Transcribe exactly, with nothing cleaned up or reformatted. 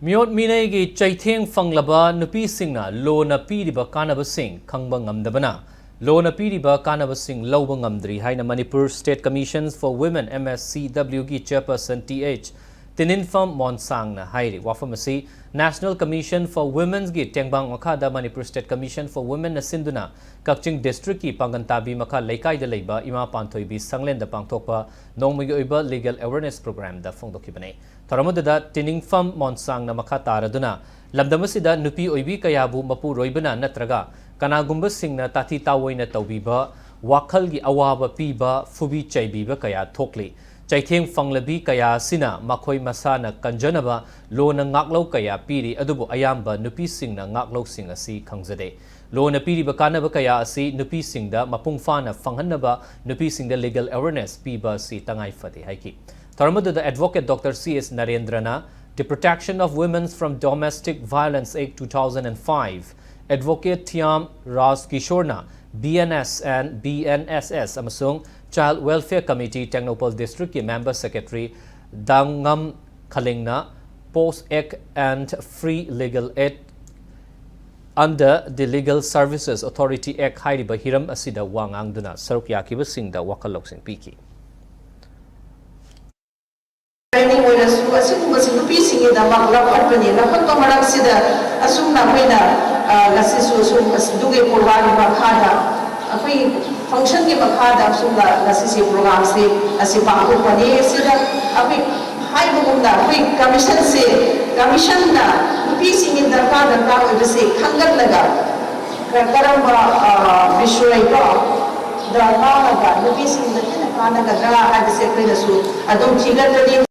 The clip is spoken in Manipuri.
ꯃꯤꯑꯣꯠ ꯃꯤꯅꯩꯒꯤ ꯆꯩꯊꯦꯡ ꯐꯪꯂꯕ ꯅꯨꯄꯤꯁꯤꯡꯅ ꯂꯣꯅ ꯄꯤꯔꯤꯕ ꯀꯥꯟꯅꯕꯁꯤꯡ ꯈꯪꯕ ꯉꯝꯗꯕꯅ ꯂꯣꯅ ꯄꯤꯔꯤꯕ ꯀꯥꯟꯅꯕꯁꯤꯡ ꯂꯧꯕ ꯉꯝꯗ꯭ꯔꯤ ꯍꯥꯏꯅ Manipur State Commission for Women, M S C W, ꯒꯤ chairperson T H ꯇꯤꯅꯤꯟꯐꯝ ꯃꯣꯟꯁꯥꯡꯅ ꯍꯥꯏꯔꯤ꯫ ꯋꯥꯐꯝ ꯑꯁꯤ National Commission for Womenꯒꯤ ꯇꯦꯡꯕꯥꯡ ꯃꯈꯥꯗ Manipur State Commission for Womenꯅ ꯁꯤꯟꯗꯨꯅ ꯀꯛꯆꯤꯡ districtꯀꯤ ꯄꯥꯡꯒꯟ ꯇꯥꯕꯤ ꯃꯈꯥ ꯂꯩꯀꯥꯏꯗ ꯂꯩꯕ ꯏꯃꯥ ꯄꯥꯟꯊꯣꯏꯕꯤ ꯁꯪꯂꯦꯟꯗ ꯄꯥꯡꯊꯣꯛꯄ ꯅꯣꯡꯃꯒꯤ ꯑꯣꯏꯕ legal awareness programꯗ ꯐꯣꯡꯗꯣꯛꯈꯤꯕꯅꯤ꯫ ꯊꯧꯔꯝ ꯑꯗꯨꯗ ꯇꯤꯅꯤꯡꯐꯝ ꯃꯣꯟꯁꯥꯡꯅ ꯃꯈꯥ ꯇꯥꯔꯗꯨꯅ, ꯂꯝꯗꯝ ꯑꯁꯤꯗ ꯅꯨꯄꯤ ꯑꯣꯏꯕꯤ ꯀꯌꯥꯕꯨ ꯃꯄꯨꯔꯣꯏꯕꯅ ꯅꯠꯇ꯭ꯔꯒ ꯀꯅꯥꯒꯨꯝꯕꯁꯤꯡꯅ ꯇꯥꯊꯤ ꯇꯥꯑꯣꯏꯅ ꯇꯧꯕꯤꯕ, ꯋꯥꯈꯜꯒꯤ ꯑꯋꯥꯕ ꯄꯤꯕ, ꯐꯨꯕꯤ ꯆꯩꯕꯤꯕ ꯀꯌꯥ ꯊꯣꯛꯂꯤ꯫ ꯆꯩꯊꯦꯡ ꯐꯪꯂꯕꯤ ꯀꯌꯥ ꯑꯁꯤꯅ ꯃꯈꯣꯏ ꯃꯁꯥꯅ ꯀꯟꯖꯅꯕ ꯂꯣꯅ ꯉꯥꯛꯂꯧ ꯀꯌꯥ ꯄꯤꯔꯤ, ꯑꯗꯨꯕꯨ ꯑꯌꯥꯝꯕ ꯅꯨꯄꯤꯁꯤꯡꯅ ꯉꯥꯛꯂꯧꯁꯤꯡ ꯑꯁꯤ ꯈꯪꯖꯗꯦ꯫ ꯂꯣꯅ ꯄꯤꯔꯤꯕ ꯀꯥꯟꯅꯕ ꯀꯌꯥ ꯑꯁꯤ ꯅꯨꯄꯤꯁꯤꯡꯗ ꯃꯄꯨꯡ ꯐꯥꯅ ꯐꯪꯍꯟꯅꯕ ꯅꯨꯄꯤꯁꯤꯡꯗ legal awareness ꯄꯤꯕ ꯑꯁꯤ ꯇꯉꯥꯏ ꯐꯗꯦ ꯍꯥꯏꯈꯤ꯫ ꯊꯧꯔꯝ ꯑꯗꯨꯗ Advocate Doctor C S ꯅꯔꯦꯟꯗ꯭ꯔꯅ, The Protection of Women from Domestic Violence Act two thousand and five, Advocate Thiam Rajkishorna, B N S and B N S S ꯑꯃꯁꯨꯡ Child Welfare Committee Tengnoupal districtꯀꯤ member secretary ꯗꯥꯡꯉꯝ ꯈꯂꯤꯡꯅ Post Act and Free Legal Aid under the Legal Services Authority Act ꯍꯥꯏꯔꯤꯕ ꯍꯤꯔꯝ ꯑꯁꯤꯗ ꯋꯥ ꯉꯥꯡꯗꯨꯅ ꯁꯔꯨꯛ ꯌꯥꯈꯤꯕꯁꯤꯡꯗ ꯋꯥꯈꯜ ꯂꯧꯁꯤꯡ ꯄꯤꯈꯤ꯫ Training ꯑꯣꯏꯔꯁꯨ ꯑꯁꯤꯒꯨꯝꯕꯁꯤ ꯅꯨꯄꯤꯁꯤꯡꯒꯤꯗꯃꯛ ꯂꯧꯈꯠꯄꯅꯤ꯫ ꯂꯧꯈꯠꯄ ꯃꯔꯛꯁꯤꯗ ꯑꯁꯨꯝꯅ ꯑꯩꯈꯣꯏꯅ, ꯑ, ꯉꯁꯤꯁꯨ ꯑꯁꯨꯝ ꯑꯗꯨꯒꯤ programꯒꯤ ꯃꯈꯥꯗ, ꯑꯩꯈꯣꯏ functionꯒꯤ ꯃꯈꯥꯗ ꯑꯁꯨꯝꯅ ꯉꯁꯤꯁꯦ programꯁꯦ ꯑꯁꯤ ꯄꯥꯡꯊꯣꯛꯄꯅꯤ꯫ ꯁꯤꯗ ꯑꯩꯈꯣꯏ ꯍꯥꯏꯕꯒꯨꯝꯅ ꯑꯩꯈꯣꯏ commissionꯁꯦ, commissionꯅ ꯅꯨꯄꯤꯁꯤꯡꯒꯤ ꯗꯔꯀꯥꯔ ꯗꯔꯀꯥꯔ ꯑꯣꯏꯕꯁꯦ ꯈꯪꯒꯠꯂꯒ ꯀ-, ꯀꯔꯝꯕ, ꯑ, ꯕꯤꯁꯣꯏ ꯀꯣ, ꯗ ꯀꯥꯟꯅꯕ, ꯅꯨꯄꯤꯁꯤꯡꯗ ꯍꯦꯟꯅ ꯀꯥꯟꯅꯒꯗ꯭ꯔꯥ ꯍꯥꯏꯕꯁꯦ ꯑꯩꯈꯣꯏꯅꯁꯨ ꯑꯗꯨꯝ ꯊꯤꯒꯠꯄꯅꯤ꯫